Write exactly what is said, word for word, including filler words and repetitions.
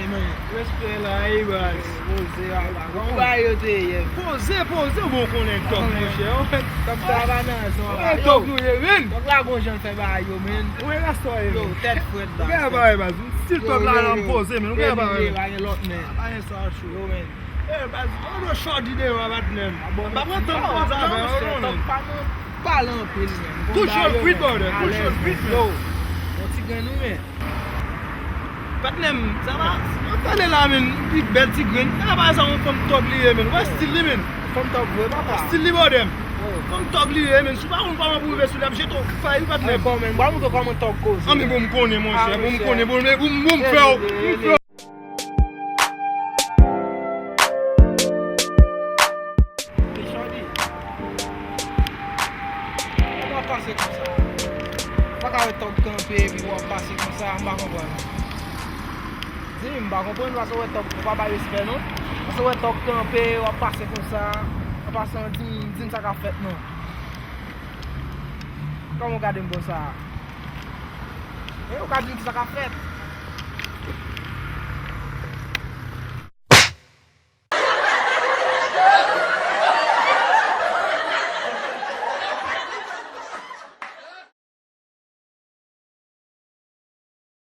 Respè la, ey, baz. Poze, ala. Kòman bagay yo te ye? Poze, poze, bon, konnen tòg, monchè. Tòg sa pa nan zòn la. Tòg nou ye, men. Tòg la gon jan l fè bagay yo, men. Ou wè rasta ye, men. Yo, tèt frèt, baz. Ou gen bagay, baz. Stil tòg la, nan poze, men. Ou gen bagay. Pa gen lòt, men. Pa gen sa, cho. Yo, men. Eh, baz, ou do chòdi deyò a, patnè m. M pa pran tan pou koze avè w, non, men. Tòg pa nan pale anpil, men. Tou cho kwit, brother. Tou cho kwit, men. Yo, yon ti grenn, wi, men. Patnè m, sa va? M ap pale la, men, li bèl ti grenn. Sa pa sa, yon fanm tòg li ye, men. Wè stil li, men. Fanm tòg vre, papa. Stil li, brother m. Fanm tòg li ye, men. Si w pa konn kòman pou rive sou li, ap jete w fay, wi, patnè m. Bon, men, m pral montre w kòman tòg koze. Ah, men bon, m konnen, monchè. Bon, m konnen. Bon, men, bon, m fè w. M fè w. Hey, shorty. Kòman w ap pase konsa? Ou pa ka wè tòg kanpe epi w ap pase konsa, m pa konprann. Di m, m pa konprann, paske w wè tòg, ou pa bay respè non. Paske w wè tòg kanpe, w ap pase konsa, w ap pase an di m, di m sa k ap fèt non. Kòman w gade m konsa? E ou ka di m ki sa k ap fèt?